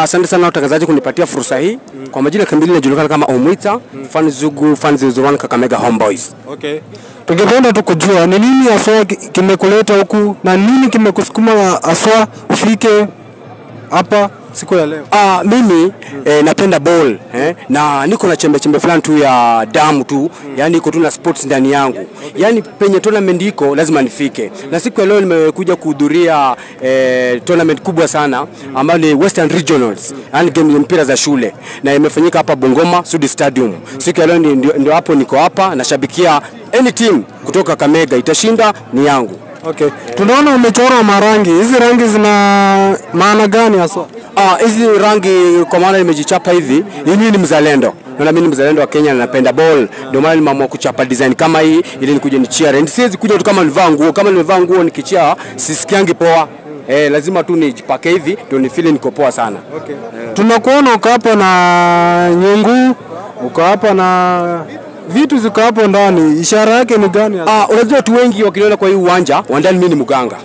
Asante sana watangazaji kunipatia fursa hii. Kwa majina kamili najulikana kama Omwita, Fan Zugu, Fan 01 Kakamega Homeboys. Okay. Tungependa tu kujua ni nini haswa kimekuleta huku na nini kimekusukuma haswa ufike hapa siku ya leo? Mimi napenda ball na niko na chembe chembe fulani tu ya damu tu, yani iko tu na sports ndani yangu. Yani penye tournament iko lazima nifike. Na siku ya leo nimekuja kuhudhuria tournament kubwa sana ambayo ni Western Regionals, yani game ya mpira za shule, na imefanyika hapa Bungoma Sudi Stadium. Siku ya leo ndio hapo niko hapa nashabikia any team kutoka Kakamega itashinda ni yangu. Okay. Tunaona umechora marangi. Hizi rangi zina maana gani haswa? Hizi rangi kwa maana nimejichapa hivi, mimi ni mzalendo. Naona mimi ni mzalendo wa Kenya na napenda ball. Ndio maana nimeamua kuchapa design kama hii ili nikuje ni cheer. And siwezi kuja tu kama nilivaa nguo, kama nimevaa nguo nikichia sisikiangi poa. Lazima tu nijipake hivi ndio ni feel niko poa sana. Okay. Tunakuona uko hapo na nyungu, uko hapa na vitu ziko hapo ndani, ishara yake ni gani? Unajua watu wengi wakiniona kwa hii uwanja wandani mimi ni mganga.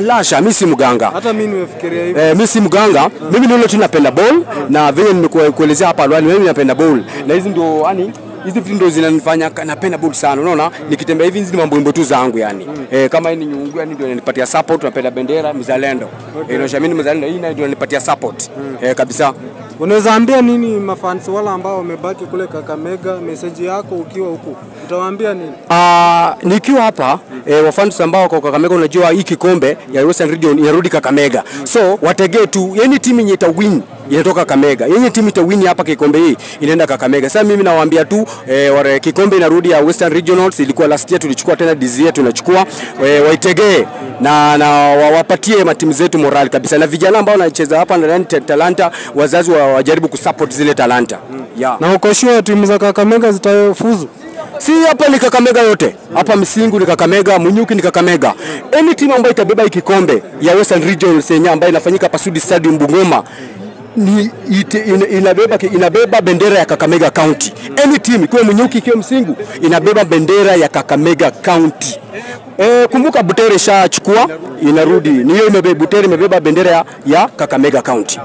Lasha, mimi si mganga. Hata mimi nimefikiria hivyo. Mimi si mganga. Mimi ni yule tu napenda ball na vile nimekuelezea hapa awali, mimi napenda ball. Na hizi ndio yani hizi vitu ndio zinanifanya napenda ball sana. Unaona? Nikitembea hivi hizi ni mambo tu zangu yani. Kama hii ni nyungu yani ndio inanipatia support, napenda bendera mzalendo. Inaonyesha mimi ni mzalendo, hii ndio inanipatia support. Kabisa. Unaweza ambia nini mafans wala ambao wamebaki kule Kakamega, message yako ukiwa huku? Utawaambia nini? Nikiwa hapa wafans ambao wako Kakamega, unajua hii kikombe ya Western Region inarudi Kakamega. So wategee tu, yani timu yenye itawin inatoka Kakamega. Yenye timu itawin hapa kikombe hii inaenda Kakamega. Sasa mimi nawaambia tu kikombe inarudi ya Western Regionals, ilikuwa last year tulichukua, tena this year tunachukua. Waitegee na wapatie matimu zetu morali kabisa. Na vijana ambao wanacheza hapa ndani talanta, wazazi wajaribu kusupport zile talanta. Yeah. Na uko sure timu za Kakamega zitafuzu? Si hapa ni Kakamega yote. Hapa Msingu ni Kakamega, Munyuki ni Kakamega. Any team ambayo itabeba hii kikombe ya Western Regionals yenyewe ambayo inafanyika hapa Sudi Stadium Bungoma ni inabeba bendera ya Kakamega County. Any team ikiwa Munyuki ikiwa Msingu inabeba bendera ya Kakamega County. Kumbuka Butere shachukua inarudi. Ni hiyo imebeba, Butere imebeba bendera ya Kakamega County.